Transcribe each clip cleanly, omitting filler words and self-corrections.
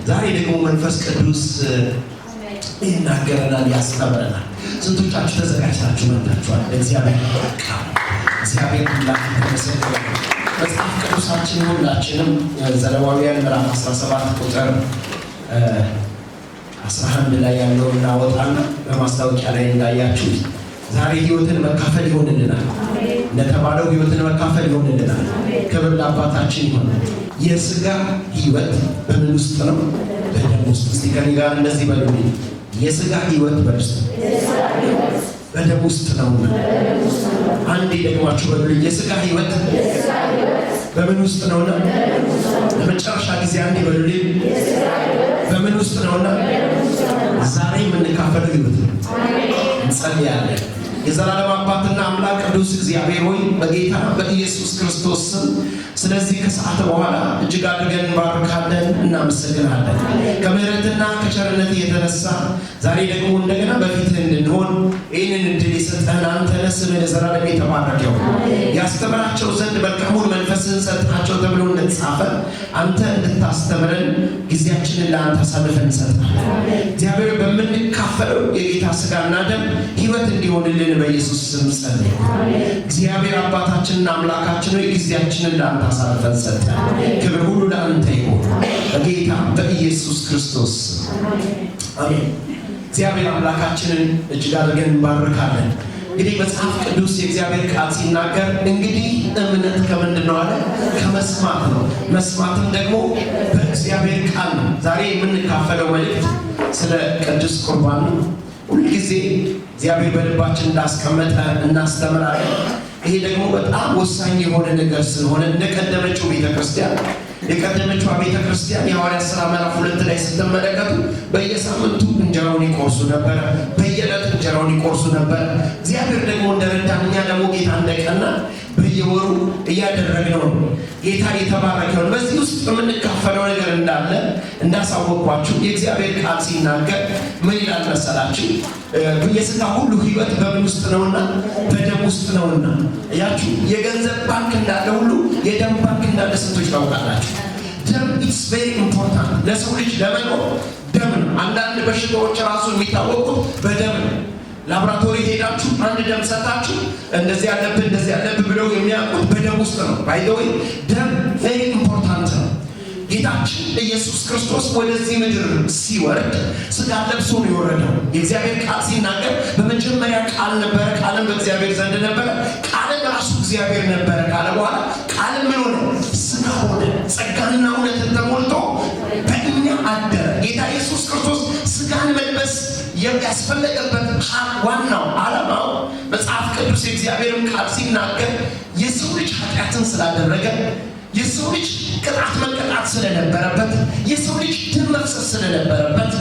ዛሬ ደግሞ መንፈስ ቅዱስ ይናገረናል፣ ያስተምረናል። ስንቶቻችሁ ተዘጋጅታችሁ መጥታችኋል? እግዚአብሔር ቃል እግዚአብሔር አምላክ የተመሰገነ ይሁን። መጽሐፍ ቅዱሳችን ሁላችንም ዘሌዋውያን ምዕራፍ 17 ቁጥር 11 ላይ ያለውን እናወጣና በማስታወቂያ ላይ እንዳያችሁት ዛሬ ህይወትን መካፈል ይሆንልናል። እንደተባለው ህይወትን መካፈል ይሆንልናል። ክብር ለአባታችን ይሆን። የስጋ ህይወት በምን ውስጥ ነው? በደም ውስጥ። እስቲ ከኔ ጋር እንደዚህ በሉልኝ። የስጋ ህይወት በሉ እስቲ፣ በደም ውስጥ ነውና። አንዴ ደግማችሁ በሉልኝ። የስጋ ህይወት በምን ውስጥ ነውና? ለመጨረሻ ጊዜ አንዴ በሉልኝ። በምን ውስጥ ነውና? ዛሬ የምንካፈለው ህይወት ነው። እንጸልያለን። የዘላለም አባትና አምላክ ቅዱስ እግዚአብሔር ሆይ፣ በጌታ በኢየሱስ ክርስቶስ ስም ስለዚህ ከሰዓት በኋላ እጅግ አድርገን እንባርካለን፣ እናመሰግናለን። ከምሕረትና ከቸርነት የተነሳ ዛሬ ደግሞ እንደገና በፊትህ እንድንሆን ይህንን እድል የሰጠህን አንተ ነህ። ስምህ ለዘላለም የተባረከ ይሁን። ያስተምራቸው ዘንድ መልካሙን መንፈስህን ሰጥሃቸው ተብሎ እንደተጻፈ አንተ እንድታስተምረን ጊዜያችንን ለአንተ አሳልፈን እንሰጣለን። እግዚአብሔር፣ በምንካፈለው የጌታ ስጋና ደም ሕይወት እንዲሆንልን በኢየሱስ ስም ጸለይኩ። እግዚአብሔር አባታችንና አምላካችን ሆይ፣ ጊዜያችንን ለአንተ አሳልፈን ሰጠን። ክብር ሁሉ ለአንተ ይሁን በጌታ በኢየሱስ ክርስቶስ ስም፣ አሜን። እግዚአብሔር አምላካችንን እጅግ አድርገን እንባርካለን። እንግዲህ መጽሐፍ ቅዱስ የእግዚአብሔር ቃል ሲናገር እንግዲህ እምነት ከምንድን ነው አለ? ከመስማት ነው። መስማትም ደግሞ በእግዚአብሔር ቃል ነው። ዛሬ የምንካፈለው መልእክት ስለ ቅዱስ ቁርባን ነው። ሁልጊዜ እግዚአብሔር በልባችን እንዳስቀመጠ እናስተምራለን። ይሄ ደግሞ በጣም ወሳኝ የሆነ ነገር ስለሆነ እንደቀደመችው ቤተክርስቲያን፣ የቀደመችዋ ቤተክርስቲያን የሐዋርያት ሥራ ምዕራፍ 2 ላይ ስትመለከቱ በየሳምንቱ እንጀራውን ይቆርሱ ነበረ፣ በየዕለቱ እንጀራውን ይቆርሱ ነበረ። እግዚአብሔር ደግሞ እንደረዳን፣ እኛ ደግሞ ጌታ እንደቀና በየወሩ እያደረግነው ነው። ጌታ የተባረከ ይሁን። በዚህ ውስጥ የምንካፈለው ነገር እንዳለ እንዳሳወቅኳችሁ የእግዚአብሔር ቃል ሲናገር ምን ይላል መሰላችሁ? የስጋ ሁሉ ሕይወት በምን ውስጥ ነውና? በደም ውስጥ ነውና። እያችሁ የገንዘብ ባንክ እንዳለ ሁሉ የደም ባንክ እንዳለ ስንቶች ታውቃላችሁ? ደም it's very important። ለሰው ልጅ ለመኖር ደም ነው። አንዳንድ በሽታዎች ራሱ የሚታወቁት በደም ነው። ላቦራቶሪ ሄዳችሁ አንድ ደም ሰጣችሁ እንደዚህ ያለብህ፣ እንደዚህ ያለብህ ብለው የሚያውቁት በደም ውስጥ ነው። By the way፣ ደም very important ነው። ጌታችን ኢየሱስ ክርስቶስ ወደዚህ ምድር ሲወርድ ስጋ ለብሶ ነው የወረደው። የእግዚአብሔር ቃል ሲናገር በመጀመሪያ ቃል ነበረ፣ ቃልም በእግዚአብሔር ዘንድ ነበረ፣ ቃልም ራሱ እግዚአብሔር ነበረ ካለ በኋላ ቃልም ምን ሆነ? ስጋ ሆነ፣ ጸጋንና እውነትን ተሞልቶ በእኛ አደረ። ጌታ ኢየሱስ ክርስቶስ ስጋን መልበስ ያስፈለገበት ዋናው ዓላማው መጽሐፍ ቅዱስ የእግዚአብሔርን ቃል ሲናገር የሰው ልጅ ኃጢአትን ስላደረገ፣ የሰው ልጅ ቅጣት መቀጣት ስለነበረበት፣ የሰው ልጅ ደም መፍሰስ ስለነበረበት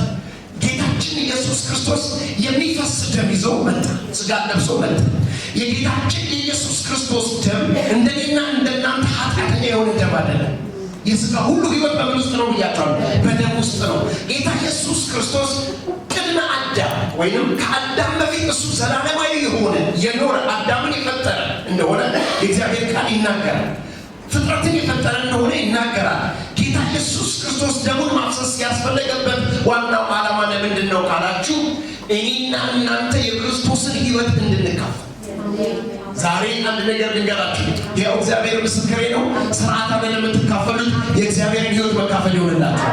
ጌታችን ኢየሱስ ክርስቶስ የሚፈስ ደም ይዞ መጣ፣ ስጋ ለብሶ መጣ። የጌታችን የኢየሱስ ክርስቶስ ደም እንደኔና እንደናንተ ኃጢአተኛ የሆነ ደም አይደለም። የስጋ ሁሉ ሕይወት በምን ውስጥ ነው ብያቸዋለሁ? በደም ውስጥ ነው። ጌታ ኢየሱስ ክርስቶስ ቅድመ አዳም ወይንም ከአዳም በፊት እሱ ዘላለማዊ የሆነ የኖረ፣ አዳምን የፈጠረ እንደሆነ የእግዚአብሔር ቃል ይናገራል። ፍጥረትን የፈጠረ እንደሆነ ይናገራል። ጌታ ኢየሱስ ክርስቶስ ደሙን ማፍሰስ ያስፈለገበት ዋናው ዓላማ ለምንድን ነው ካላችሁ፣ እኔና እናንተ የክርስቶስን ሕይወት እንድንካፈል። ዛሬ አንድ ነገር ልንገራችሁ። ያው እግዚአብሔር ምስክሬ ነው። ስርዓት አይደለም የምትካፈሉት፣ የእግዚአብሔርን ሕይወት መካፈል ይሆንላችሁ።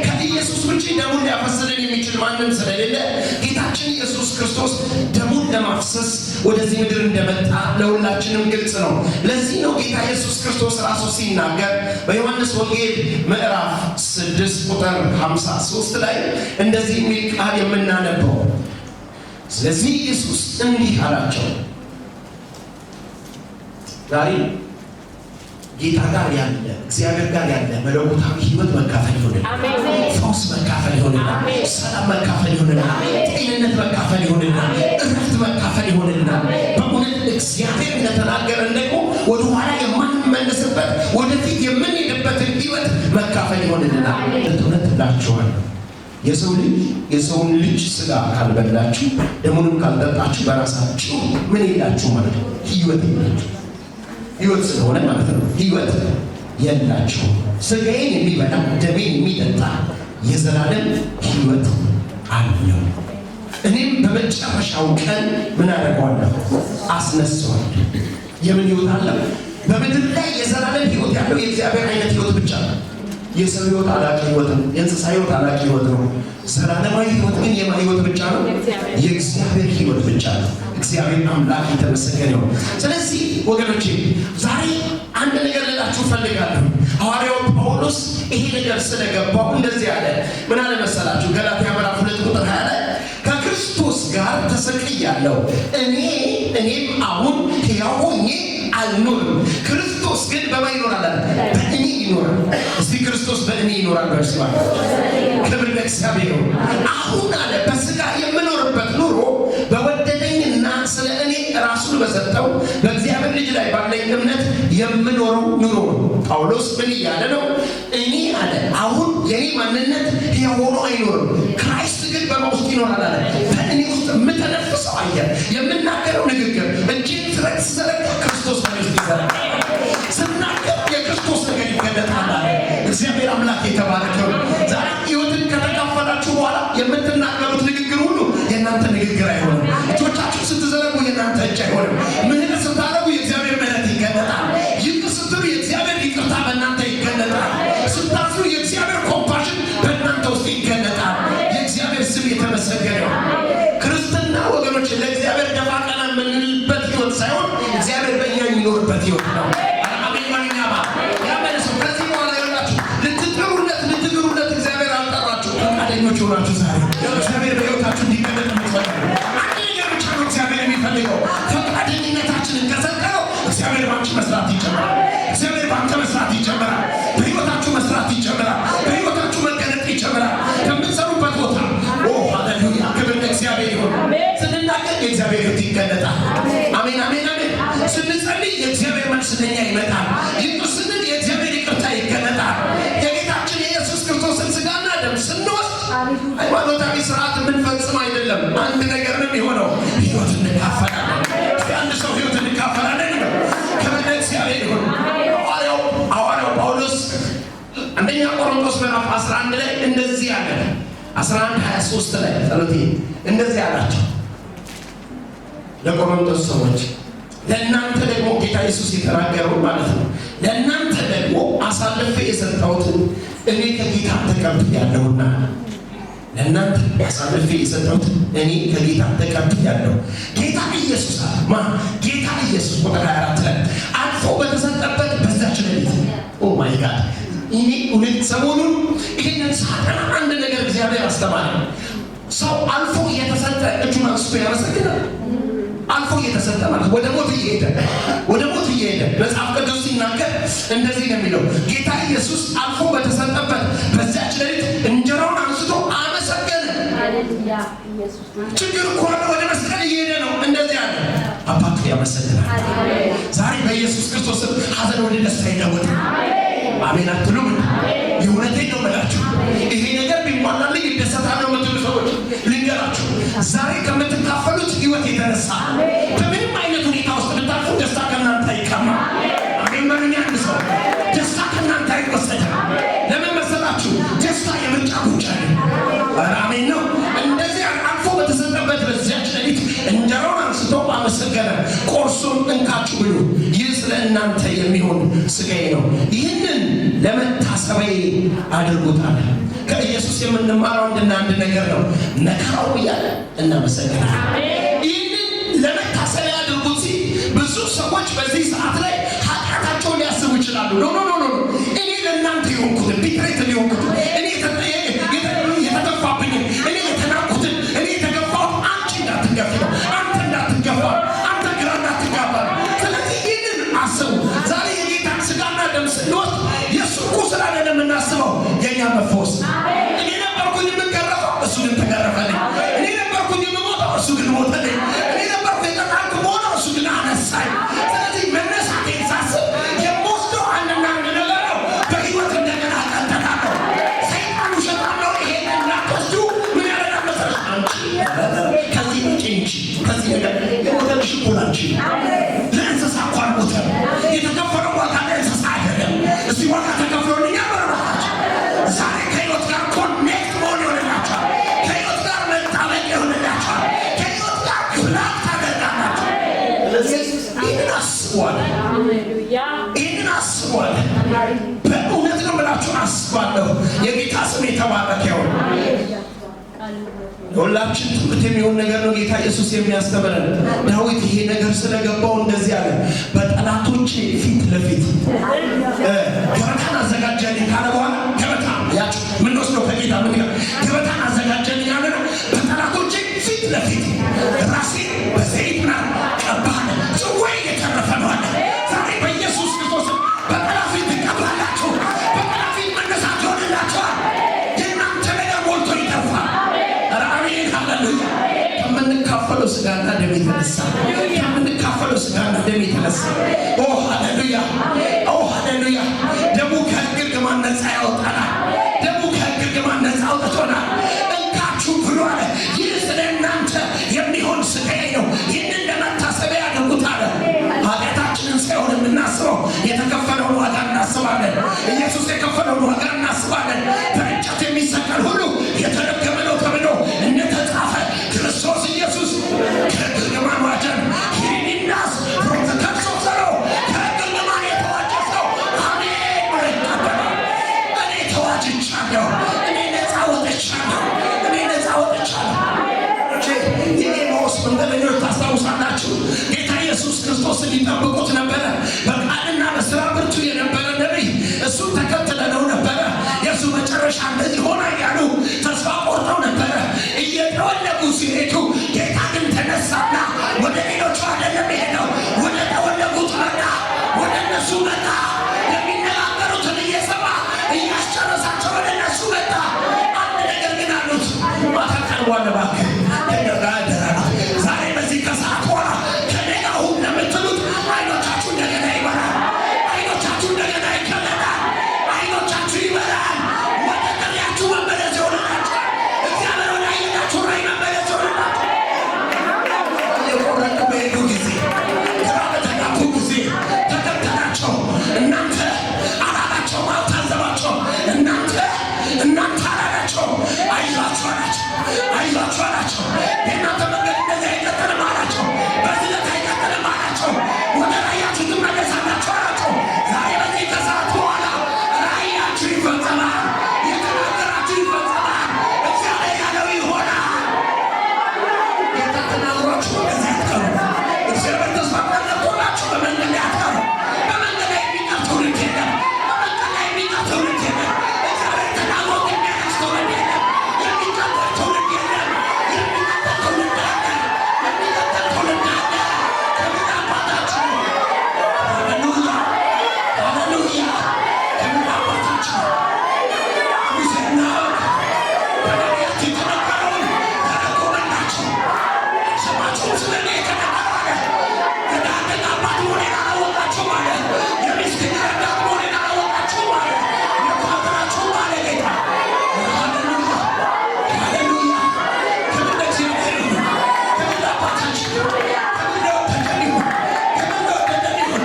ከኢየሱስ ውጭ ደሙን ሊያፈስልን የሚችል ማንም ስለሌለ ጌታችን ኢየሱስ ክርስቶስ ደሙን ለማፍሰስ ወደዚህ ምድር እንደመጣ ለሁላችንም ግልጽ ነው። ለዚህ ነው ጌታ ኢየሱስ ክርስቶስ ራሱ ሲናገር በዮሐንስ ወንጌል ምዕራፍ 6 ቁጥር 53 ላይ እንደዚህ የሚል ቃል የምናነበው። ስለዚህ ኢየሱስ እንዲህ አላቸው። ዛሬ ጌታ ጋር ያለ፣ እግዚአብሔር ጋር ያለ መለኮታዊ ሕይወት መካፈል ይሆንልናል። ፈውስ መካፈል ይሆንልናል። ሰላም መካፈል ይሆንልናል። ጤንነት መካፈል ይሆንልናል። እረፍት መካፈል ይሆንልናል። በእውነት እግዚአብሔር እንደተናገረን ደግሞ ወደኋላ የማንመለስበት፣ ወደፊት የምንሄድበትን ሕይወት መካፈል ይሆንልናል። እውነት እላችኋለሁ፣ የሰው ልጅ የሰውን ልጅ ስጋ ካልበላችሁ ደሙንም ካልጠጣችሁ በራሳችሁ ምን የላችሁ ማለት ነው? ሕይወት የላችሁ። ህይወት ስለሆነ ማለት ነው። ህይወት የላችሁ። ስጋዬን የሚበላ ደሜን የሚጠጣ የዘላለም ሕይወት አለው። እኔም በመጨረሻው ቀን ምን አደርገዋለሁ? አስነሳዋለሁ። የምን ሕይወት አለው? በምድር ላይ የዘላለም ሕይወት ያለው የእግዚአብሔር አይነት ሕይወት ብቻ ነው። የሰው ሕይወት አላቂ ሕይወት ነው። የእንስሳ ሕይወት አላቂ ሕይወት ነው። ዘላለማዊ ሕይወት ግን የማን ሕይወት ብቻ ነው? የእግዚአብሔር ሕይወት ብቻ ነው። እግዚአብሔር አምላክ የተመሰገነ ነው። ስለዚህ ወገኖቼ፣ ዛሬ አንድ ነገር ልላችሁ እፈልጋለሁ። ሐዋርያው ጳውሎስ ይሄ ነገር ስለገባው እንደዚህ አለ። ምን አለ መሰላችሁ? ገላትያ ምዕራፍ 2 ቁጥር 20 ላይ ከክርስቶስ ጋር ተሰቅያለሁ፣ እኔም አሁን ሕያው ሆኜ አልኖርም፣ ክርስቶስ ግን በማን ይኖራል አለ? በእኔ ይኖራል። እስቲ ክርስቶስ በእኔ ይኖራል በሉ። ክብር ለእግዚአብሔር ይሁን። አሁን አለ፣ በስጋ የምኖርበት ኑሮ በወደደኝና ስለ እኔ ራሱን በሰጠው በእግዚአብሔር ልጅ ላይ ባለኝ እምነት የምኖረው ኑሮ ነው። ጳውሎስ ምን እያለ ነው? እኔ አለ፣ አሁን የኔ ማንነት ሕያው ሆኖ አይኖርም። Christ ግን በማ ውስጥ ይኖራል አለ። በእኔ ውስጥ የምተነፍሰው አየር፣ የምናገረው ንግግር፣ እጄን ስዘረጋ ክርስቶስ በእኔ ውስጥ ይዘረጋል። ስናገር የክርስቶስ ነገር ይገለጣል አለ። እግዚአብሔር አምላክ የተባረከ ይሁን። ዛሬ ሕይወትን ከተካፈላችሁ በኋላ የምትናገሩት ንግግር ሁሉ የእናንተ ንግግር አይሆንም። እጆቻችሁ ስትዘረጉ የእናንተ እጅ አይሆንም። ምህረት ስታደርጉ የእግዚአብሔር ምህረት ይገለጣል። ይቅር ስትሉ የእግዚአብሔር ይቅርታ በእናንተ ይገለጣል። ስታዝኑ የእግዚአብሔር compassion በእናንተ ውስጥ ይገለጣል። የእግዚአብሔር ስም የተመሰገነ ይሁን። ክርስትና ወገኖች፣ ለእግዚአብሔር ደፋ ቀና የምንልበት ህይወት ሳይሆን እግዚአብሔር በእኛ የሚኖርበት ህይወት ነው። አሜን ማንኛማ ያመነ ሰው ከዚህ በኋላ ይሆናችሁ ልትጥሩለት ልትግሩለት እግዚአብሔር አልጠራችሁ። ፈቃደኞች ሆናችሁ ዛሬ እግዚአብሔር በህይወታችሁ እንዲገለጥ የምትፈልጉ፣ አንድ ነገር ብቻ ነው እግዚአብሔር የሚፈልገው። ፈቃደኝነታችንን ከሰጠነው እግዚአብሔር ባንቺ መስራት ይጀምራል። እግዚአብሔር ባንተ መስራት ይጀምራል። በህይወታችሁ መስራት ይጀምራል። በህይወታችሁ መገለጥ ይጀምራል። ከምትሰሩበት ቦታ፣ ኦ ሃሌሉያ፣ ክብር ለእግዚአብሔር ይሁን። ስንናገር የእግዚአብሔር ህይወት ይገለጣል። አሜን፣ አሜን፣ አሜን። ስንጸልይ የእግዚአብሔር መልስ ለኛ ይመጣል። ይቅር ስንል የእግዚአብሔር ይቅርታ ይገለጣል። የጌታችን የኢየሱስ ክርስቶስን ስጋና ደም ስንወስድ ሃይማኖታዊ ስርዓት የምንፈጽም አይደለም። አንድ ነገር ነው የሚሆነው፣ ህይወት እንካፈላለን። እስቲ አንድ ሰው ህይወት እንካፈላለን ይበል። ክብር ለእግዚአብሔር ይሁን። ሐዋርያው ጳውሎስ አንደኛ ቆሮንቶስ ምዕራፍ 11 ላይ እንደዚህ አለ። 11 23 ላይ ጸሎቴ እንደዚህ አላቸው ለቆሮንቶስ ሰዎች፣ ለእናንተ ደግሞ ጌታ ኢየሱስ የተናገረው ማለት ነው። ለእናንተ ደግሞ አሳልፌ የሰጠሁትን እኔ ከጌታ ተቀብያለሁና፣ ለእናንተ አሳልፌ የሰጠሁትን እኔ ከጌታ ተቀብያለሁ። ጌታ ኢየሱስ አለ፣ ማ? ጌታ ኢየሱስ ቁጥር 24 ላይ አልፎ በተሰጠበት በዛች ሌሊት፣ oh my God፣ እኔ እውነት ሰሞኑን ይህንን ሳጠና አንድ ነገር እግዚአብሔር አስተማረ። ሰው አልፎ እየተሰጠ እጁን አንስቶ ያመሰግናል። አልፎ እየተሰጠ ማለት ወደ ሞት እየሄደ፣ ወደ ሞት እየሄደ። መጽሐፍ ቅዱስ ሲናገር እንደዚህ ነው የሚለው፣ ጌታ ኢየሱስ አልፎ በተሰጠበት በዚያች ሌሊት እንጀራውን አንስቶ አመሰገነ። ችግር እኮ አለ፣ ወደ መስቀል እየሄደ ነው። እንደዚህ አለ፣ አባቱ ያመሰግናል። ዛሬ በኢየሱስ ክርስቶስ ስም ሐዘን ወደ ደስታ ይለወጥ። አሜን አትሉም? የእውነቴን ነው የምላችሁ። ይሄ ነገር ቢሟላልኝ ይደሰታለሁ የምትሉ ሰዎች ልንገራችሁ፣ ዛሬ ከምትካፈሉት ህይወት የተነሳ በምንም አይነት ሁኔታ ውስጥ ብታልፉ ደስታ ከእናንተ አይቀማ። አሜን በሉኝ። አንድ ሰው ደስታ ከእናንተ አይወሰድም። ለምን መሰላችሁ? ደስታ የምርጫ ጉዳይ ነው። ኧረ አሜን ነው። እንደዚህ አልፎ በተሰጠበት በዚያች ሌሊት እንጀራውን አንስቶ አመሰገነ፣ ቆርሶም እንካችሁ ብሉ፣ ይህ ስለ እናንተ የሚሆን ስጋዬ ነው፣ ይህንን ለመታሰቢያዬ አድርጉት አለ። ከኢየሱስ የምንማረው አንድና አንድ ነገር ነው። መከራው እያለ እናመሰግናለን። ይህንን ለመታሰቢያ አድርጉት ሲል ብዙ ሰዎች በዚህ ሰዓት ላይ ኃጢአታቸውን ሊያስቡ ይችላሉ። No, no, no, no፣ እኔ ለእናንተ የሆንኩትን፣ betrayed የሆንኩትን፣ እኔ የተተፋብኝን፣ እኔ የተናኩትን፣ እኔ የተገፋሁት አንቺ እንዳትገፊ ነው። አንተ እንዳትገፋ፣ አንተ ግራ እንዳትጋባ ነው። ስለዚህ ይህንን አስቡ። ዛሬ የጌታን ስጋና ደም ስንወስድ የእሱ ቁስል አይደለም የምናስበው፣ የእኛ መፈወስ። እኔ ነበርኩኝ የምገረፈው፣ እሱ ግን ተገረፈልኝ። እኔ ነበርኩኝ የምሞተው፣ እሱ ግን ሞተልኝ። እኔ ነበርኩ የተጣልኩ መሆነው፣ እሱ ግን አነሳኝ። ስለዚህ መነሳቴን ሳስብ የምወስደው አንድና አንድ የተባረከ ይሁን። ለሁላችን ትምህርት የሚሆን ነገር ነው ጌታ ኢየሱስ የሚያስተምረን። ዳዊት ይሄ ነገር ስለገባው እንደዚህ አለ፣ በጠላቶቼ ፊት ለፊት ገበታን አዘጋጀልኝ ካለ በኋላ፣ ገበታ ያችሁ የምንወስደው ከጌታ ምን ገበታን አዘጋጀልኝ አለ ነው። በጠላቶቼ ፊት ለፊት ራሴን በዘይት ምናምን ቀባህ፣ ጽዋዬ እየተረፈ ነው አለ። ዛሬ በኢየሱስ ክርስቶስ በጠላት ፊት ትቀባላችሁ። በጠላት ፊት መነሳት ይሆንላችኋል። የእናንተ ነገር ሞልቶ ይተርፋል። ኧረ አሜን ሃሌሉያ። ከምንካፈለው ስጋና ደም የተነሳ፣ ከምንካፈለው ስጋና ደም የተነሳ፣ ኦ ሃሌሉያ፣ ኦ ሃሌሉያ። ደሙ ከሕግ እርግማን ነፃ ያወጣናል። ደሙ ከሕግ እርግማን ነፃ አውጥቶናል። እንካችሁ ብሉ አለ። ይህ ስለ እናንተ የሚሆን ስጋዬ ነው፣ ይህንን ለመታሰቢያ ያድርጉት አለ። ኃጢአታችንን ሳይሆን የምናስበው የተከፈለውን ዋጋ እናስባለን። ኢየሱስ የከፈለውን ዋጋ እናስባለን። በእንጨት የሚሰቀል ሁሉ የተረገመ ነው ተብሎ እንደተጻፈ ክርስቶስ ኢየሱስ ከሕግ እርግማን ዋጀን። He redeemed us from the curse of the law። ከሕግ እርግማን የተዋጀ ሰው አሜን ብሎ ይቀበላል። እኔ ተዋጅቻለሁ። እኔ ነፃ ወጥቻለሁ። እኔ ነፃ ወጥቻለሁ። የኤማሁስ መንገደኞች ታስታውሳላችሁ? ጌታ ኢየሱስ ክርስቶስን ይጠብቁት ነበረ። በቃልና በስራ ብርቱ የነበረ ነቢይ፣ እሱን ተከትለነው ነበረ። የእሱ መጨረሻ እንደዚህ ሆነ እያሉ ተስፋ ቆርጠው ነበረ። እየጠወለጉ ሲሄዱ ጌታ ግን ተነሳና ወደ ሌሎቹ አይደለም የሄደው፣ ወደ ጠወለጉት መጣ፣ ወደ እነሱ መጣ። የሚነጋገሩትን እየሰማ እያስጨረሳቸው ወደ እነሱ መጣ። አንድ ነገር ግን አሉት፣ ማታ ቀርቧል፣ እባክህ ከእኛ ጋር እደር አሉት። ዛሬ በዚህ ከሰዓት በኋላ ከእኔ ጋር ሁን ለምትሉት አይኖቻችሁ እንደገና ይበራል። አይኖቻችሁ እንደገና ይከለላል። አይኖቻችሁ ይበራል። ወደ ጥሪያችሁ መመለስ ይሆንላችኋል። እግዚአብሔር ወደ አየናችሁ ራእይ መመለስ ይሆንላችኋል። የቆረጡ በሄዱ ጊዜ፣ ግራ በተጋቡ ጊዜ ተከተላቸው። እናንተ አላላቸውም፣ አልታዘባቸውም። እናንተ እናንተ አላላቸውም። አይዟችሁ አላቸው። አይዟችሁ አላቸው። የእናንተ መንገድ እንደዚህ አይቀጥልም አላቸው። በዝለት አይቀጥልም አላቸው። ወደ ራእያችሁ ትመለሳላችሁ አላቸው። ዛሬ በዚህ ከሰዓት በኋላ ራእያችሁ ይፈጸማል። የተናገራችሁ ይፈጸማል። እግዚአብሔር ያለው ይሆናል። ጌታ ተናግሯችሁ በዚህ አትቀሩ። እግዚአብሔር ተስፋ ቃል ገብቶላችሁ በመንገድ ላይ አትቀሩ። በመንገድ ላይ የሚቀር ትውልድ የለም። በመንገድ ላይ የሚቀር ትውልድ የለም። እግዚአብሔር ተናግሮት የሚያለቅስ ትውልድ የለም። የሚቀበር ትውልድ የለም። የሚቀጥል ትውልድ አለ። የሚቀጥል ትውልድ አለ። ክብር ለአባታችን። ሃሌሉያ፣ ሃሌሉያ። ክብር ለአባታችን። ሙሴና በነቢያት የተነገረውን ተረጎመላቸው። ሰማችሁም? ስለ እኔ የተነገረው አለ። የድሃ አደግ አባት መሆኔን አላወቃችሁም አለ። የምስኪን ረዳት መሆኔን አላወቃችሁም አለ። የኳትራችሁም አለ ጌታ። ሃሌሉያ፣ ሃሌሉያ። ክብር ለእግዚአብሔር ይሁን። ክብር ለአባታችን። ክብር ለወደደን ይሁን። ክብር ለወደደን ይሁን።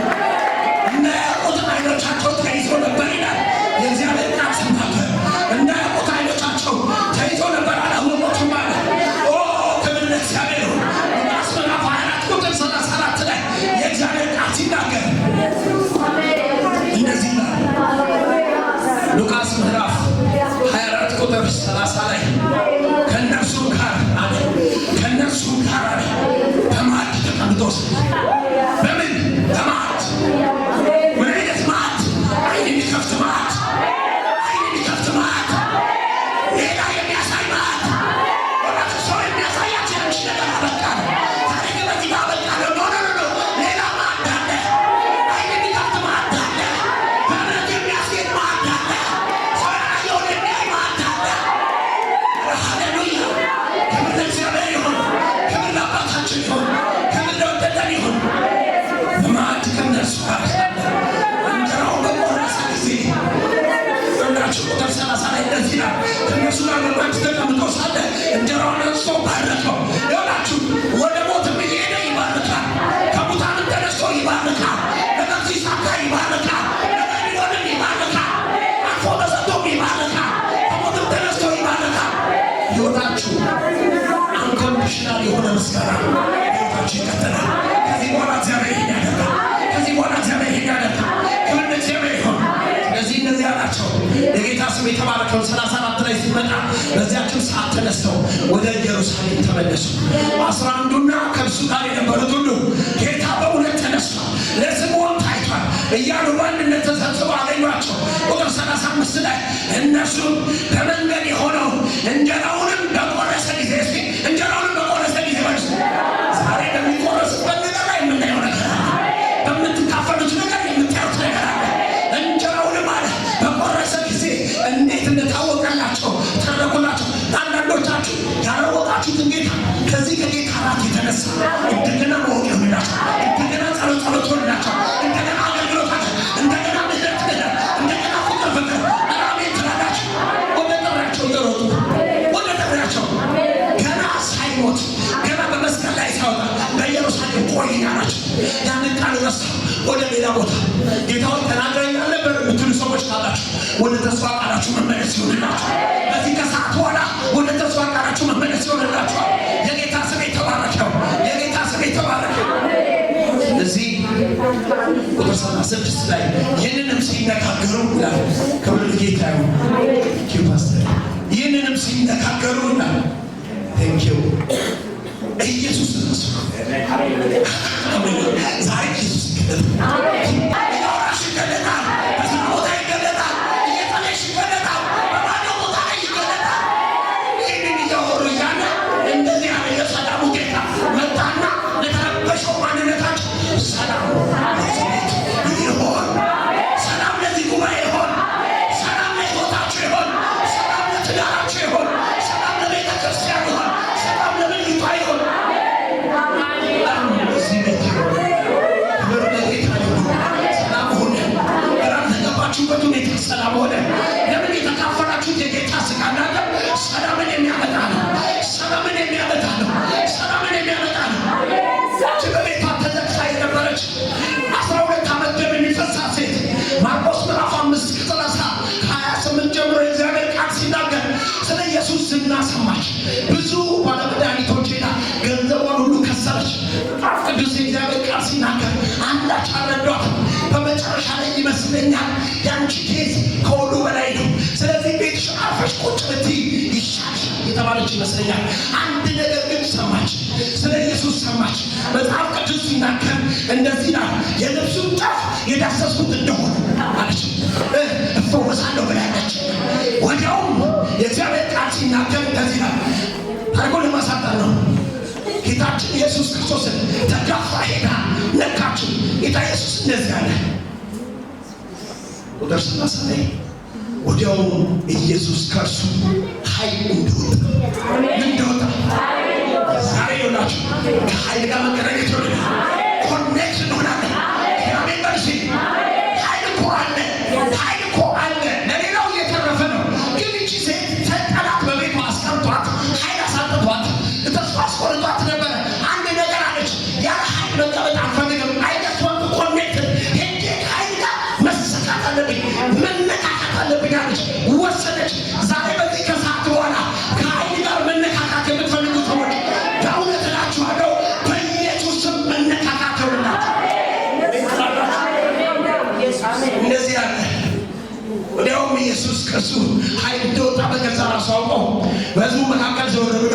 እንዳያውቁት አይኖቻቸው ተይዞ ነበር ይላል የእግዚአብሔር ቃል ሲናገር። እንዳያውቁት አይኖቻቸው ተይዞ ነበር፣ አላወቁትም አለ። ኦ ክብር ለእግዚአብሔር ይሁን። ሉቃስ ምዕራፍ 24 ቁጥር 34 ላይ የእግዚአብሔር ቃል ሲናገር እንደዚህ ይላል። ሉቃስ ምዕራፍ 24 ቁጥር 30 ላይ ከእነርሱ ጋር አለ፣ ከእነርሱ ጋር አለ፣ በማዕድ ተቀምጦ በምን በማዕድ። ምን አይነት ማዕድ? አይን የሚከፍት ማዕድ፣ አይን የሚከፍት ማዕድ፣ ሌላ የሚያሳይ ማዕድ። ወላችሁ ሰው የሚያሳያችሁ ያንቺ ነገር አበቃ ነው። ታሪክ በዚህ ጋር አበቃ ነው። No, no, no፣ ሌላ ማዕድ አለ። አይን የሚከፍት ማዕድ አለ። በእምነት የሚያስጌጥ ማዕድ አለ። ሰው ያላየውን የሚያይ ማዕድ አለ። ሃሌሉያ! ክብር ለእግዚአብሔር ይሁን። ክብር ለአባታችን ይሁን። ክብር ለወደደን ይሁን። በማዕድ ከእነርሱ ጋር ሳለ እንጀራውን በቆረሰ ጊዜ፣ ሁላችሁ ቁጥር 30 ላይ እንደዚህ ይላል። ከእነርሱ ጋር በማዕድ ተቀምጦ ሳለ እንጀራውን አንስቶ ባረከው። ይኸውላችሁ ወደ ሞትም እየሄደ ይባርካል። ከሙታንም ተነስቶ ይባርካል። ነገር ሲሳካ ይባርካል። ነገር ቢሆንም ይባርካል። አልፎ ተሰጥቶም ይባርካል። ከሞትም ተነስቶ ይባርካል። ሕይወታችሁ unconditional የሆነ ምስጋና ሕይወታችሁ ይቀጥላል። ከዚህ በኋላ እግዚአብሔር ይሄን ያደርጋል። ከዚህ በኋላ እግዚአብሔር ይሄን ያደርጋል። ክብር ለእግዚአብሔር ይሁን። ስለዚህ እንደዚህ አላቸው። የጌታ ስም የተባረከውን 34 34 ላይ ሲመጣ በዚያችው ሰዓት ተነስተው ወደ ኢየሩሳሌም ተመለሱ። 11ዱና ከእርሱ ጋር የነበሩት ሁሉ ጌታ በእውነት ተነስቷል፣ ለስምዖን ታይቷል እያሉ በአንድነት ተሰብስበው አገኟቸው። ቁጥር 35 ላይ እነርሱም በመንገድ የሆነው እንጀራውንም በቆረሰ ጊዜ፣ እስኪ እንጀራውንም በቆረሰ ጊዜ በሉ። ዛሬ በሚቆረስበት ነገር ላይ የምናየው ነገር አለ። በምትካፈሉት ነገር የምታዩት ነገር አለ። እንጀራውንም አለ በቆረሰ ጊዜ እንዴት እንደታወቀላቸው ተረኩላቸው። አንዳንዶቻችሁ ያላወቃችሁትን ጌታ ከዚህ ከጌታ ራት የተነሳ እንደገና ማወቅ ይሆንላቸው፣ እንደገና ጸሎት ጸሎት ይሆንላቸው፣ እንደገና አገልግሎታቸው፣ እንደገና ምህረት ምህረት፣ እንደገና ፍቅር ፍቅር። አሜን ትላላችሁ። ወደ ጥሪያቸው እየሮጡ ወደ ጥሪያቸው ገና ሳይሞት ገና በመስቀል ላይ ሳይወጣ በኢየሩሳሌም ቆይ አላቸው። ያንን ቃል ረስተው ወደ ሌላ ቦታ ጌታውን ተናግረኝ አልነበር የምትሉ ሰዎች ካላችሁ ወደ ተስፋ ቃላችሁ መመለስ ይሆንላችሁ። በዚህ ከሰዓት በኋላ ወደ ተስፋ ቃላችሁ መመለስ ይሆንላችኋል። የጌታ ስም የተባረከው፣ የጌታ ስም የተባረከው። እዚህ ቁጥር 36 ላይ ይህንንም ሲነጋገሩ ይላል። ክብር ለጌታ ይሁን። ፓስተር ይህንንም ሲነጋገሩ ይላል። Thank you። ኢየሱስ ራሱ ዛሬ ኢየሱስ ይገለጣል። እያወራሽ ይገለጣል። በስራ ቦታ ይገለጣል። እየጸለይሽ ይገለጣል። በባዶ ቦታ ላይ ይገለጣል። ይህንን እያወሩ እያለ እንደዚህ ያለ የሰላሙ ጌታ መጣና ለተረበሸው ማንነታቸው ሰላም ለዚህ ቤት ይሆን፣ ሰላም ለዚህ ጉባኤ ይሆን፣ ሰላም ለሕይወታችሁ ይሆን፣ ሰላም ለትዳራችሁ ይሆን፣ ሰላም ለቤተ ክርስቲያን ይሆን፣ ሰላም ለምድሪቷ ይሆን። ሰላም ለዚህ ቤት ይሆን። ክብር ለጌታ ይሁን። ሰላም ሆነ። ግራ ለገባችሁበት ሁኔታ ሰላም ሆነ። ለምን? የተካፈላችሁት የጌታ ስጋና ደም ሰላምን የሚያመጣ ነው። ሰላምን የሚያመጣ ነው። ሰላምን የሚያመጣ ነው። ያቺ በቤቷ ተዘግታ የነበረች 12 ዓመት ደም የሚፈሳት ሴት ማርቆስ ምዕራፍ 5 ቁጥር 28 ጀምሮ የእግዚአብሔር ቃል ሲናገር ስለ ኢየሱስ ዝና ሰማች። ብዙ ባለመድኃኒቶች ሄዳ ገንዘቧን ሁሉ ከሰረች። መጽሐፍ ቅዱስ የእግዚአብሔር ቃል ሲናገር አንዳች አልረዷትም። በመጨረሻ ላይ ይመስለኛል ያንቺ case ከሁሉ በላይ ነው፣ ስለዚህ ቤትሽ አርፈሽ ቁጭ ብትይ ይሻልሻል የተባለች ይመስለኛል። አንድ ነገር ግን ሰማች፣ ስለ ኢየሱስ ሰማች። መጽሐፍ ቅዱስ ሲናገር እንደዚህ ይላል፣ የልብሱን ጫፍ የዳሰስኩት እንደሆነ አለች እፈወሳለሁ ብላለች። ወዲያውም የእግዚአብሔር ቃል ሲናገር እንደዚህ ይላል፣ ታሪኩን ለማሳጠር ነው። ጌታችን ኢየሱስ ክርስቶስን ተጋፋ ሄዳ ነካችው። ጌታ ኢየሱስ እንደዚህ አለ። ቁጥር 30 ላይ ወዲያውም ኢየሱስ ከእርሱ ኃይል እንደወጣ፣ ምን እንደወጣ? ዛሬ ይኸውላችሁ ከኃይል ጋር መገናኘት ይሆናል። Connect እንሆናለን። አሜን በሉ። ኃይል እኮ አለ። ኃይል እኮ አለ። ለሌላው እየተረፈ ነው። ግን እቺ ሴት ጠላት በቤቷ አስቀምጧት፣ ኃይል አሳጥቷት፣ ተስፋ አስቆርጧት ነበረ። አንድ ነገር አለች። ያለ ኃይል መቀመጥ አልፈልግም። I just want to connect። ሄጄ ከኃይል ጋር መሰካት አለብኝ፣ መነካካት አለብኝ አለች። ወሰነች። ዛሬ በዚህ ከሰዓት በኋላ ከኃይል ጋር መነካካት የምትፈልጉ ሰዎች በእውነት እላችኋለሁ በኢየሱስ ስም መነካካት ይሁንላችሁ። እንደዚህ ያለ ወዲያውም ኢየሱስ ከእርሱ ኃይል እንደወጣ በገዛ ራሱ አውቆ በሕዝቡ መካከል ዘወር ብሎ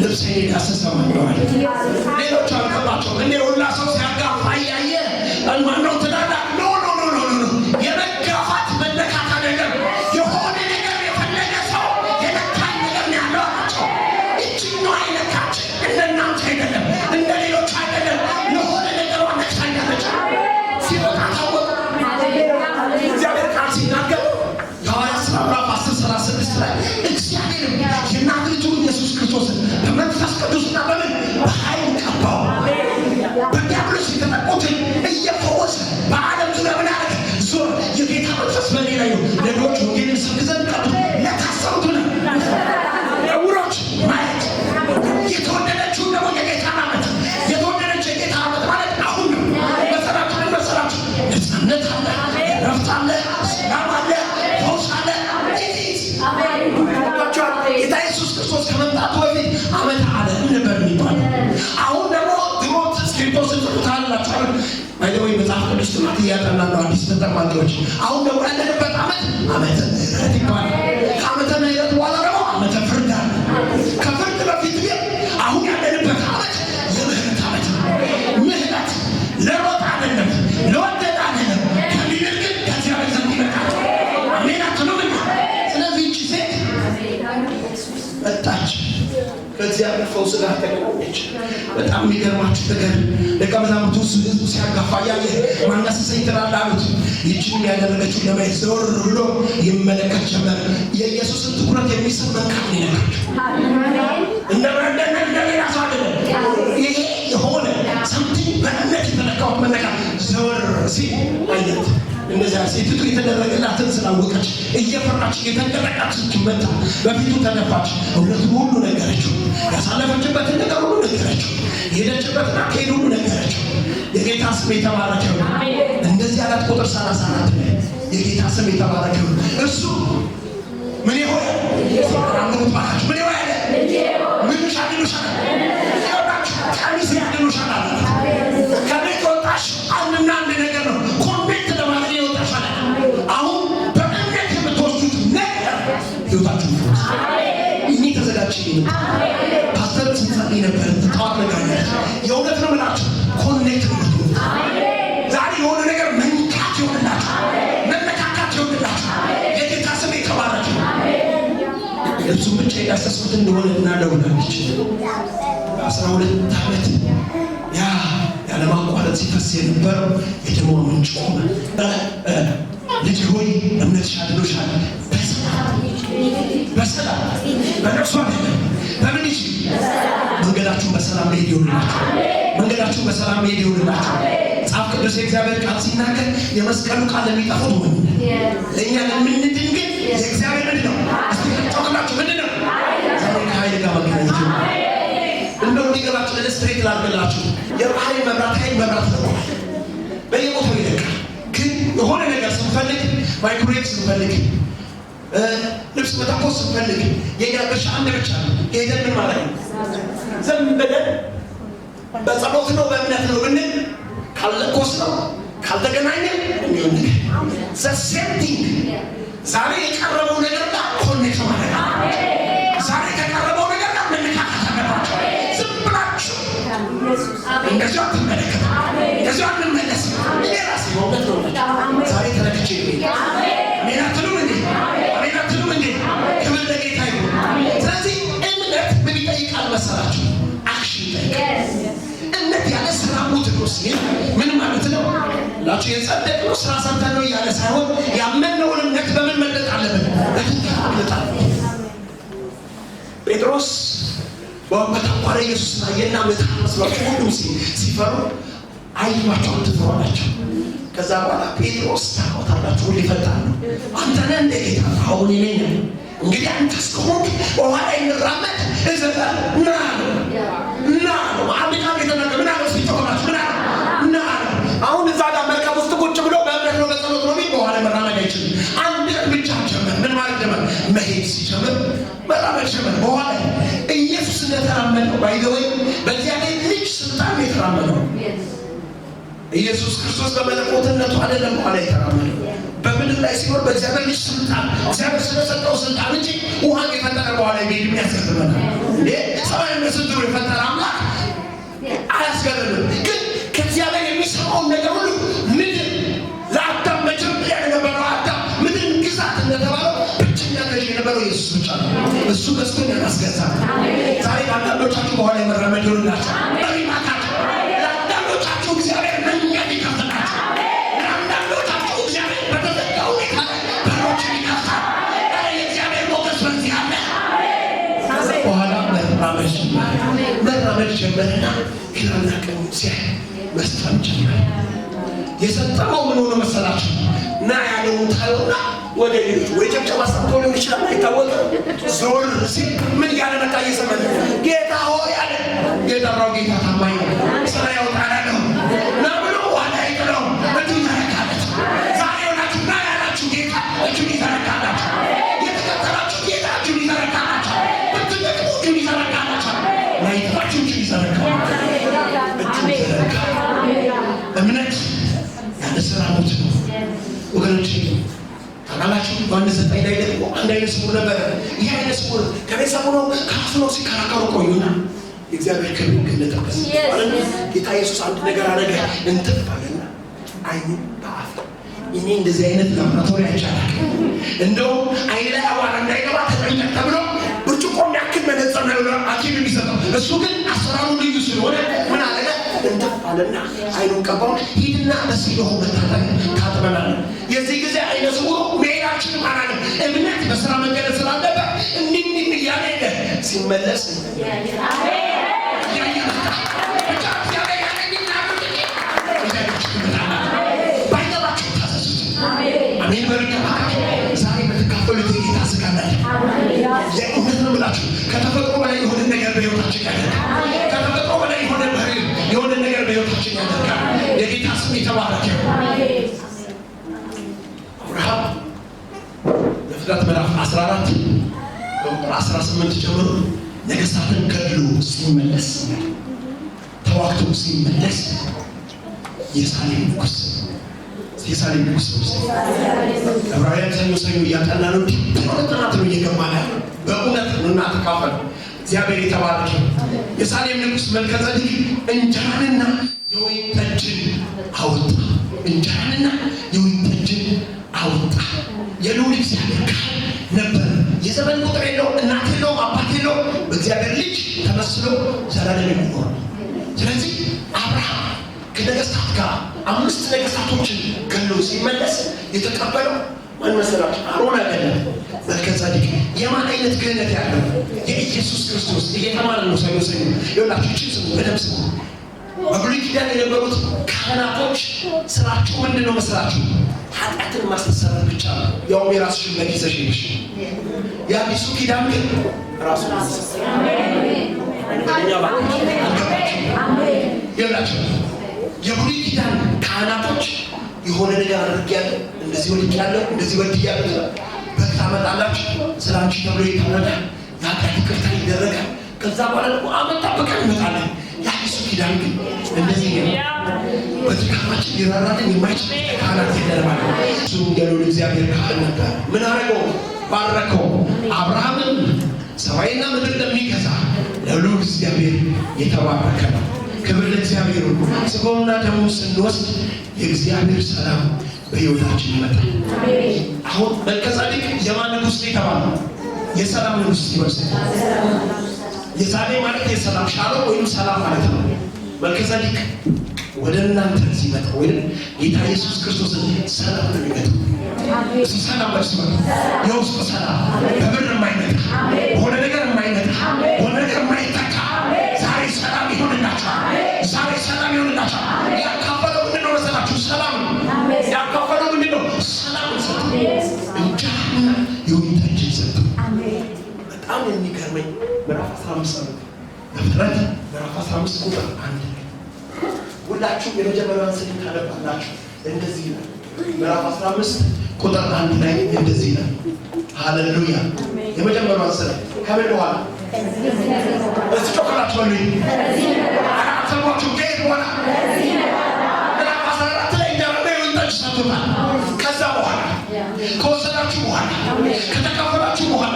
ልብሴን የዳሰሰ ማን ነው አለ። ሌሎቹ አልገባቸውም። እንዴ ሁላ ሰው ሲያጋፋ እያየ ማነው ትላላ? No, no, no, no, no። የመጋፋት መነካት አይደለም። የሆነ ነገር የፈለገ ሰው የነካኝ ነገር ነው ያለው አላቸው። ይችኛዋ የነካች እንደናንተ አይደለም፣ እንደ ሌሎቹ አይደለም። የሆነ ነገሯ ነክታኛለች። ሲወጣ ታወቀ። እግዚአብሔር ቃል ሲናገር ሐዋርያት ሥራ ምዕራፍ 10 36 ላይ እግዚአብሔርም የናዝሬቱ ኢየሱስ ክርስቶስን በመንፈስ ቅዱስና በምን በኃይል ቀባው፣ በዲያብሎስ የተጠቁትን እየፈወሰ በዓለም ዙሪያ ምን አደረገ? ዞር። የጌታ መንፈስ በእኔ ላይ ነው፣ ለድሆች ወንጌልን እሰብክ ዘንድ ቀብቶ ለታሰሩት ምን ዕውሮች ማየት የተወደደችውን ደግሞ የጌታን ዓመት። የተወደደችው የጌታ ዓመት ማለት አሁን ነው። መሰራችሁ ምን መሰራችሁ? ነፃነት አለ፣ ረፍት አለ፣ ሰላም አለ፣ ፈውስ አለ። ጌታ ኢየሱስ ክርስቶስ ከመምጣቱ በፊት ዓመተ ዓለም ነበር የሚባለው። አሁን ደግሞ ድሮ እስክሪብቶ ስጽፉ ታላላችሁ አይደል ወይ? መጽሐፍ ቅዱስ ጥናት እያጠናን ነው አዲስ ተጠማቂዎች። አሁን ደግሞ ያለንበት ዓመት ዓመተ ምሕረት ይባላል። ከዓመተ ምሕረት በኋላ መጣች። ከእግዚአብሔር ፈውስ ጋር ተገናኘች። በጣም የሚገርማችሁ ነገር ደቀ መዛሙርቱ ህዝቡ ሲያጋፋ እያየ "ማን ዳሰሰኝ ትላለህ?" አሉት። ይህችን ያደረገችውን ለማየት ዘወር ብሎ ይመለከት ጀመር። የኢየሱስን ትኩረት የሚስብ መንካት ነው የነካቸው። እንደ ሌላ ሰው አይደለም። ይሄ የሆነ something በእምነት የተነካሁት መነካት። ዘወር ሲል አየት። እንደዚያ ሴቲቱ የተደረገላትን ስላወቀች እየፈራች እየተንቀጠቀጠች መጣ፣ በፊቱ ተደፋች። እውነቱን ሁሉ ነገረችው። ያሳለፈችበትን ነገር ሁሉ ነገረችው። የሄደችበትን አካሄድ ሁሉ ነገረችው። የጌታ ስም የተባረከ ይሁን። እንደዚህ አላት። ቁጥር 34 ላይ የጌታ ስም የተባረከ ይሁን። እርሱ ምን ይሆን አንብቡት ባካችሁ። ምን ይሆን ያለ ምንሽ አድኖሻል? ይኸውላችሁ ቀሚስ ያድኖሻል አላት። ከቤት ወጣሽ አንድና አንድ ነገር ነው። Connect ለማድረግ የወጣሽ አለ። አሁን በእምነት የምትወስዱት ነገር ህይወታችሁን ይፈውሳል። እኔ ተዘጋጅ ፓስተር ስንጸልይ ነበር። ጠዋት ነግራኛለች። የእውነት ነው የምላችሁ connect ነው የምትሆኑት። ዛሬ የሆነ ነገር መንካት ይሆንላችሁ፣ መነካካት ይሆንላችሁ። የጌታ ስም የተባረከ። ልብሱን ብቻ የዳሰስኩት እንደሆነ እናለው ብላለች። በ12 ዓመት ያ ያለማቋረጥ ሲፈስ የነበረው የደሟ ምንጭ ቆመ። "ልጅ ሆይ፣ እምነትሽ አድኖሻል። በሰላም በሰላም።" በነፍሱ አይደለም። በምን ይችል መንገዳችሁን በሰላም መሄድ ይሆንላችሁ። መንገዳችሁን በሰላም መሄድ ይሆንላችሁ። መጽሐፍ ቅዱስ የእግዚአብሔር ቃል ሲናገር የመስቀሉ ቃል ለሚጠፉት ሞኝነት፣ ለእኛ ለምንድን ግን የእግዚአብሔር ምንድን ነው? እስቲ ጮክላችሁ ምንድን ነው? ዛሬ ከኃይል ጋር መገናኘት ይሆናል። እንደው እንዲገባችሁ illustrate ላድርግላችሁ። የባህሪ መብራት ኃይል መብራት ለቋል፣ በየቦታው ይለቃል። ግን የሆነ ነገር ስንፈልግ፣ ማይክሮዌቭ ስንፈልግ፣ ልብስ መተኮስ ስንፈልግ የኛ ድርሻ አንድ ብቻ ነው። ሄደን ምን ማለት ነው? ዝም ብለን በጸሎት ነው በእምነት ነው ብንል ካልለኮስ ነው ካልተገናኘ የሚሆን ነገር the same thing። ዛሬ የቀረበው ነገር ጋር connect ማድረግ፣ ዛሬ ከቀረበው ነገር ጋር መነካካት አለባቸው። ዝም ብላችሁ እንደዚሁ አትመለከትም፣ እንደዚሁ አንመለስም። እኔ ራሴ በእውነት ነው ዛሬ ተነክቼ ነው። አሜን አትሉም እንዴ? አሜን አትሉም እንዴ? ክብር ለጌታ ይሁን። ስለዚህ እምነት ምን ይጠይቃል መሰላችሁ? Action ይጠይቃል። እምነት ያለ ስራ ሙት ነው ሲል ምን ማለት ነው ላችሁ? የጸደቅነው ስራ ሰርተን ነው እያለ ሳይሆን ያመንነውን እምነት በምን መግለጥ አለብን? በተግባር መግለጥ አለብን። ጴጥሮስ በታንኳ ላይ ኢየሱስን አየና ምትሃት መስሏቸው ሁሉም ሲፈሩ "አይዟቸው፣ አትፍሩ" አላቸው። ከዛ በኋላ ጴጥሮስ ታውቃላችሁ፣ ሁሌ ፈጣን ነው። "አንተ ነህ እንደ ጌታ?" "አሁን እኔ ነኝ። እንግዲህ አንተ እስከሆንክ በውሃ ላይ እንራመድ እዘዘን ና" አለው። ና አለው። አንድ ቃል የተናገረ ምን አለው? ሲጮህላችሁ ምን አለው? ና አለው። አሁን እዛ ጋር መርከብ ውስጥ ቁጭ ብሎ በእምነት ነው በጸሎት ነው በውሃ ላይ መራመድ አይችልም። አንድ እርምጃ ጀመር። ምን ማለት ጀመር? መሄድ ሲጀምር መራመድ ጀመር በውሃ ላይ ኢየሱስ እንደተራመደው። By the way በእግዚአብሔር ልጅ ስልጣን የተራመደው ኢየሱስ ክርስቶስ በመለኮትነቱ አይደለም በኋላ የተራመደው። በምድር ላይ ሲኖር በእግዚአብሔር ልጅ ስልጣን፣ እግዚአብሔር ስለሰጠው ስልጣን እንጂ ውሃን የፈጠረ በኋላ ቤድ ያስገርመናል እንዴ? ሰማይን በስንትሩ የፈጠረ አምላክ አያስገርምም። ግን ከእግዚአብሔር የሚሰማውን ነገር ሁሉ ምድር ለአዳም መጀመሪያ የነበረው አዳም ምድርን ግዛት እንደተባለው ብቸኛ ገዥ የነበረው ኢየሱስ ብቻ ነው። እሱ ገዝቶ እኛን አስገዛ። ዛሬ ለአንዳንዶቻችሁ በኋላ የመራመድ ይሆንላችሁ። ለአንዳንዶቻችሁ እግዚአብሔር መንገድ ይከፍትላችሁ። ለአንዳንዶቻችሁ እግዚአብሔር በተዘጋ ሁኔታ ላይ በሮችን ይከፍታል። ኧረ የእግዚአብሔር ሞገስ በዚህ አለ። ከዛ በኋላ መራመድ ጀመረ። መራመድ ጀመረና ግራና ቀኝ ሲያይ መስጠም ጀመረ። የሰጠመው ምን ሆኖ መሰላችሁ? ና ያለውን ታየውና ወደ ሌሎች ወይ ጨብጨባ ሰምቶ ሊሆን ይችላል፣ አይታወቅም። ዞር ሲል ምን እያለ መጣ? እየዘመነ "ጌታ ሆይ" አለ። የጠራው ጌታ ታማኝ ነው። ስራ ያወጣል ያለው ና ብሎ ዋላ አይጥለው፣ እጁን ዘረጋለት። ዛሬ ሆናችሁ ና ያላችሁ ጌታ እጁን ይዘረጋላችሁ። የተከተላችሁ ጌታ እጁን ይዘረጋላችሁ። ብትደክሙ እጁን ይዘረጋላችሁ። ላይጥላችሁ እጁን ይዘረጋል። እጁን ይዘረጋል። እምነት ያለ ስራ ሞት ነው ወገኖች። ታውቃላችሁ፣ ዮሐንስ 9 ላይ ደግሞ አንድ አይነ ስውር ነበረ። ይህ አይነ ስውር ከቤተሰቡ ነው ከራሱ ነው ሲከራከሩ ቆዩና የእግዚአብሔር ክብር ገለጠበት። ጌታ ኢየሱስ አንድ ነገር አደረገ። እንትፍ አለና አይኑ በአፍ እኔ እንደዚህ አይነት ላብራቶሪ አይቻልም። እንደውም አይን ላይ አቧራ እንዳይገባ ተጠንቀቅ ተብሎ ብርጭቆ የሚያክል ሐኪም የሚሰጠው። እሱ ግን አሰራሩ ልዩ ስለሆነ ምን አደረገ? እንተፍ አለና አይኑን ቀባው። ሂድና በሲሎህ መታጠቢያ ታጥበናል። የዚህ ጊዜ አይነ ስውሩ መሄድ አልችልም አላለም። እምነት በስራ መገለጽ ስላለበት እንዲህ እንዲህ እያለ ሄደ። ሲመለስ እያየ መጣ። ብቻ እግዚአብሔር ያለኝን ላድርግ እንጂ እያያችሁ ትመጣላችሁ። ባይገባችሁ ታዘዙት። አሜን በሉኛ እባካችሁ። ዛሬ በተካፈሉት የጌታ ስጋ ላይ የእውነት ነው ብላችሁ ከተፈጥሮ በላይ የሆነ ነገር በሕይወታችን ያደርጋል። ከተፈጥሮ በላይ የሆነ ባህሪ የሆነ ነገር በሕይወታችን ያደርጋል። የጌታ ስም የተባረከ ይሁን። አብርሃም ዘፍጥረት ምዕራፍ 14 በቁጥር 18 ጀምሮ ነገስታትን ገድሎ ሲመለስ፣ ተዋግቶ ሲመለስ የሳሌም ንጉስ ነው። ዕብራውያን ሰኞ ሰኞ እያጠና ነው። Deep የሆነ ጥናት ነው እየገባን ያለው። በእውነት ኑና ተካፈሉ። እግዚአብሔር የተባረከ ይሁን። የሳሌም ንጉስ መልከጼዴቅ እንጀራንና የወይን ጠጅን አወጣ። እንጀራንና የወይን ጠጅን አወጣ። የልዑል እግዚአብሔር ካህን ነበር። የዘመን ቁጥር የለውም፣ እናት የለውም፣ አባት የለውም። በእግዚአብሔር ልጅ ተመስሎ ዘላለም የሚኖር ነው። ስለዚህ አብርሃም ከነገስታት ጋር አምስት ነገስታቶችን ገሎ ሲመለስ የተቀበለው ማን መሰላችሁ? አሮን አይደለም፣ መልከጼዴቅ። የማን አይነት ክህነት ያለው? የኢየሱስ ክርስቶስ። እየተማርን ነው ሰኞ ሰኞ። ይኸውላችሁ ይህችን ስሙ፣ በደምብ ስሙ። በብሉይ ኪዳን የነበሩት ካህናቶች ስራቸው ምንድን ነው መሰላችሁ? ኃጢአትን ማስተሰረይ ብቻ ነው። ያውም የራስሽን በግ ይዘሽ ሄደሽ። የአዲሱ ኪዳን ግን ራሱ ይላቸው። የብሉይ ኪዳን ካህናቶች የሆነ ነገር አድርጌያለሁ፣ እንደዚህ ወድቄያለሁ፣ እንደዚህ በድያለሁ፣ በግ ታመጣላችሁ፣ ስለ አንቺ ተብሎ ይታረዳል፣ የኃጢአት ይቅርታ ይደረጋል። ከዛ በኋላ ደግሞ አመት ጠብቀን እንመጣለን። የአዲሱ ኪዳን ግን እንደዚህ ነው። በድካማችን ሊራራልን የማይችል ካህናት የለን ማለት ነው። እሱ የልዑል እግዚአብሔር ካህን ነበር። ምን አደረገው? ባረከው። አብርሃምም ሰማይና ምድር ለሚገዛ ለልዑል እግዚአብሔር የተባረከ ነው። ክብር ለእግዚአብሔር ይሁን። ስጋውና ደሙን ስንወስድ የእግዚአብሔር ሰላም በሕይወታችን ይመጣል። አሁን መልከጼዴቅ የማን ንጉሥ ነው የተባለው? የሰላም ንጉሥ ይመስል። የሳሌም ማለት የሰላም፣ ሻሎም ወይም ሰላም ማለት ነው። መልከጼዴቅ ወደ እናንተ ሲመጣ ወይም ጌታ ኢየሱስ ክርስቶስን ሰላም ነው የሚመጣው። እሱ ሰላም በርሱ የውስጥ ሰላም፣ በብር የማይመጣ፣ በሆነ ነገር የማይመጣ፣ በሆነ ነገር የማይተካ፣ ዛሬ ሰላም ይሆንላችኋል። ዛሬ ሰላም ይሆንላችኋል። ያካፈለው ምንድን ነው መሰላችሁ? ሰላም ነው። ያካፈለው ምንድን ነው? ሰላም ሰጡ። እንጀራና የወይን ጠጅን ሰጡ። በጣም የሚገርመኝ ምዕራፍ 15 ነው። ዘፍጥረት ምዕራፍ 15 ቁጥር 1 ላይ ሁላችሁም የመጀመሪያውን ስድብ ታነባላችሁ። እንደዚህ ይላል። ምዕራፍ 15 ቁጥር 1 ላይ እንደዚህ ይላል። ሃሌሉያ። የመጀመሪያውን ስድብ ከምን በኋላ? እስቲ ጮክ ብላችሁ በሉኝ። አራተኛችሁ ከየት በኋላ? ምዕራፍ 14 ላይ እንጀራና የወይን ጠጅ ሰጥቶታል። ከዛ በኋላ፣ ከወሰዳችሁ በኋላ፣ ከተካፈላችሁ በኋላ፣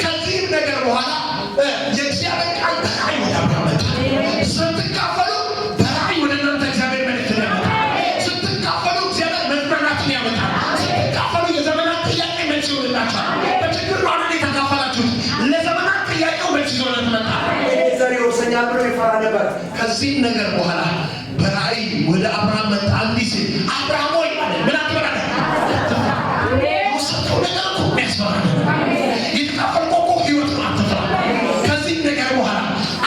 ከዚህም ነገር በኋላ የእግዚአብሔር ቃል በራእይ ወደ አብርሃም መጣ። ስትካፈሉ በራእይ ወደ እናንተ እግዚአብሔር መልእክትን ያመጣል። ስትካፈሉ እግዚአብሔር መጽናናትን ያመጣል። ስትካፈሉ የዘመናት ጥያቄ መልስ ይሆንላችኋል። በችግር ነው አይደል የተካፈላችሁት? ለዘመናት ጥያቄው መልስ ይዞለት መጣ። ዘር ይወርሰኛል ብሎ ይፈራ ነበር። ከዚህም ነገር በኋላ በራእይ ወደ አብርሃም መጣ እንዲህ ሲል፣ አብርሃም ሆይ አለ። ምን አትበል አለ? የወሰድከው ነገር እኮ የሚያስፈራ ነገር፣ የተካፈልከው እኮ ህይወት ነው። አትፍራ። ከዚህም ነገር በኋላ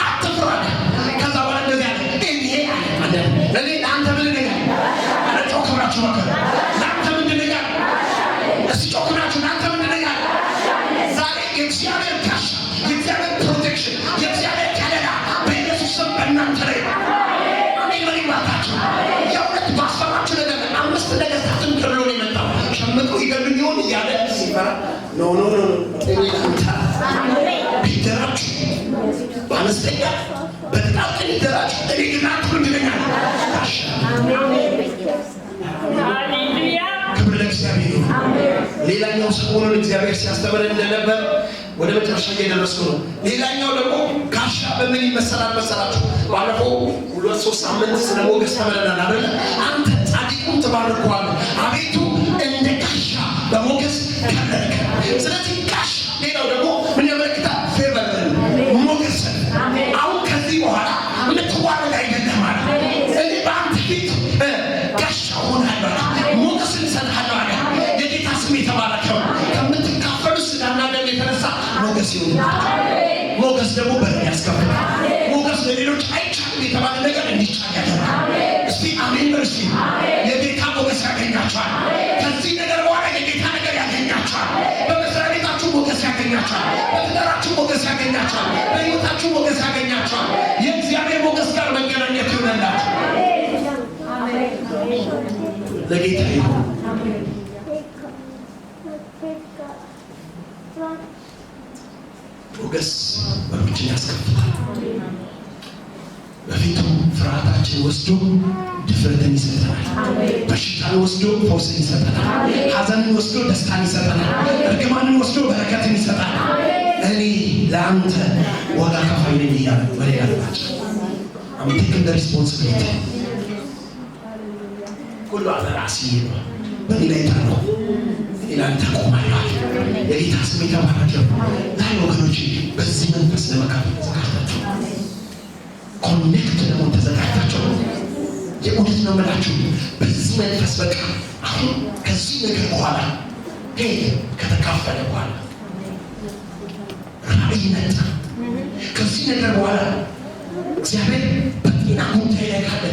አትፍራ አለ። ከዛ በኋላ እንደዚህ አለ፣ እኔ አለ፣ እኔ ለአንተ ምን ነኝ አለ። ኧረ ጮክ ብላችሁ መከሩ። ለአንተ ምንድን ነኝ አለ። እስቲ ጮክ ብላችሁ ለአንተ ምንድን ነኝ አለ። ዛሬ የእግዚአብሔር ጋሻ፣ የእግዚአብሔር protection፣ የእግዚአብሔር ከለላ በኢየሱስ ስም በእናንተ ላይ ነው። አሜን በሉ ባካችሁ። የእውነት ባስፈራችሁ ነገር ላይ አምስት ነገስታትን ገድሎ ነው የመጣው። ሸምቀው ይገሉኝ ይሆን እያለ ሲፈራ no, no, no፣ እኔ ለአንተ ቢደራጁ በአነስተኛ በጥቃቅን ይደራጁ፣ እኔ ግን ለአንተ ምንድን ነኝ አለ? ጋሻ። ክብር ለእግዚአብሔር ይሁን። ሌላኛው ሰሞኑን እግዚአብሔር ሲያስተምረን እንደነበር ወደ መጨረሻ እየደረስኩ ነው። ሌላኛው ደግሞ ጋሻ በምን ይመሰላል መሰላችሁ? ባለፈው 2-3 ሳምንት ስለ ሞገስ ተምረናል አይደለ? አንተ ጻድቁን ትባርከዋለህ፣ አቤቱ እንደ ጋሻ በሞገስ ከለልክ። ስለዚህ ጋሻ ሌላው ደግሞ ምን ያመለክታል? Favor ን፣ ሞገስን። ሞገስ ደግሞ በር ያስከፍታል። ሞገስ ለሌሎች አይቻልም የተባለ ነገር እንዲቻል ያደርጋል። እስቲ አሜን በል እስቲ። የጌታ ሞገስ ያገኛቸዋል። ከዚህ ነገር በኋላ የጌታ ነገር ያገኛቸዋል። በመስሪያ ቤታችሁ ሞገስ ያገኛቸዋል። በትዳራችሁ ሞገስ ያገኛቸዋል። በሕይወታችሁ ሞገስ ያገኛቸዋል። የእግዚአብሔር ሞገስ ጋር መገናኘት ይሆነላችሁ። ለጌታ ይሁን። ሞገስ በሮችን ያስከፍታል። በፊቱ ፍርሃታችን ወስዶ ድፍረትን ይሰጠናል። በሽታን ወስዶ ፈውስን ይሰጠናል። ሐዘንን ወስዶ ደስታን ይሰጠናል። እርግማንን ወስዶ በረከትን ይሰጣል። እኔ ለአንተ ዋጋ ከፋይ ነኝ እያለ በሌላ አቅጣጫ I'm taking the responsibility። ሁሉ አለ ራሲ ነው፣ በእኔ ላይ ጣለው፣ እኔ ለአንተ እቆማለሁ። የጌታ ስም የተባረከ ይሁን። ዛሬ ወገኖች በዚህ መንፈስ ለመካፈል ተዘጋጅታችሁ፣ connect ለመሆን ተዘጋጅታችሁ፣ የእውነት ነው የምላችሁ። በዚህ መንፈስ በቃ አሁን ከዚህ ነገር በኋላ ከየት ከተካፈለ በኋላ ራእይ መጣ። ከዚህ ነገር በኋላ እግዚአብሔር በጤና ጉዳይ ላይ ካለ